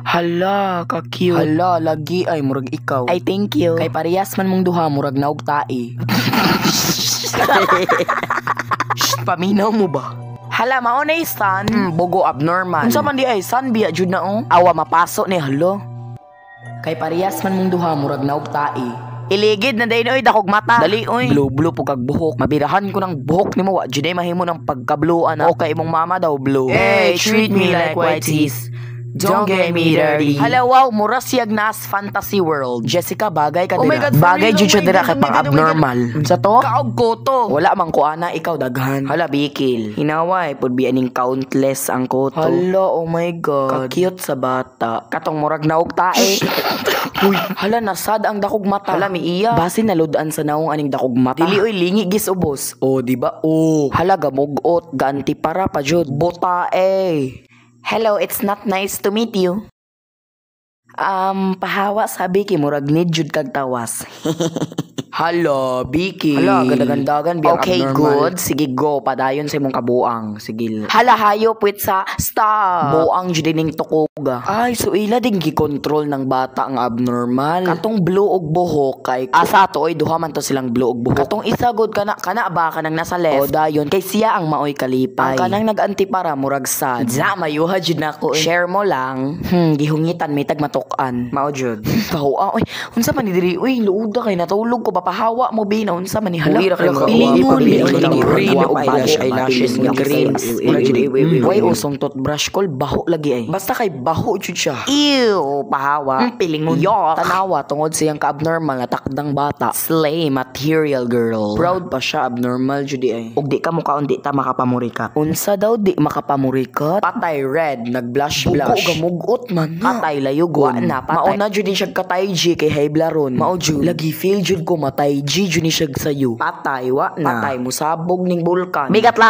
Hala, ka-cute. Hala, lagi ay murag ikaw. Ay, thank you. Kay parehas man mong duha, murag naog tae. Shh, paminaw mo ba? Hala, mao na san. Bugo abnormal. Unsa man di ay san biya jud na oh. Awa mapaso ni halo. Kay parehas man mong duha, murag naog tae. Iligid na dayon oy, dakog mata. Dali oy. Blue blue po kag buhok. Mabirahan ko ng buhok nimo, wa jud ay mahimo ng pagka-blue ana. Okay imong mama daw blue. Hey, treat me like white teeth. Don't get me dirty. Hala, wow, mura siyag nas fantasy world. Jessica, bagay ka Oh my dira. God, for Bagay real, jud oh siya my dira God, kay oh my pang God, oh my God. abnormal. Unsa to? Kaog ko to. Wala man ko ana, ikaw daghan. Hala, bikil. Hinaway pud bi aning countless ang koto. Hala, oh my God. Ka-cute sa bata. Katong murag naog tae. Uy, hala, nasad ang dakog mata. Hala, miiya. Basi naludan sa naong aning dakog mata. Dili oy, lingi gis ubos. Oh, di ba? Oh. Hala, gamugot, ganti para pa jud. Buta eh. Hello, it's not nice to meet you. Pahawa sabi kay murag need jud kag tawas. Hala, Biki. Hala, gadagandagan biyang Okay, abnormal. Good. Sige, go. Padayon sa imong kabuang. Sige. Hala, hayop with sa stop. Buang jud ning tukoga. Ay, so ila din gikontrol ng bata ang abnormal. Katong blue og buhok kay asa to oy, duha man to silang blue og buhok. Katong isa god kana kana ba kanang nasa left. O dayon kay siya ang maoy kalipay. Ang kanang nag-antipara murag sad. Za mayuha jud nako. Share mo lang. Gihungitan may tag matuk-an. Mao jud. Pahuwa oy. Unsa man ni diri oy, luoda kay natulog ko papahawa mo bi na unsa man ni hala. Uwi ra kay mga Pilingon, uwi, green guwapa, og eyelash, eyelashes nga green. Mura jud Way usong toothbrush kol baho lagi ay. Basta kay baho jud siya. Ew, pahawa. Pilingon. Yok. Tanawa tungod siyang ka-abnormal nga takdang bata. Slay material girl. Proud pa siya, abnormal jud ay. Ug di ka mukaon, di ta makapamurikat. Unsa daw di makapamurikat? Patay red, nag-blush Bugo blush. Gamugot man na. Patay layugon. Wa na, patay. Mauna jud ni siya katay G kay Hayblaron. Mao jud. Lagi feel jud ko matay G jud ni siya sayo. Patay, wa na. Patay musabog ning bulkan. Bigat la.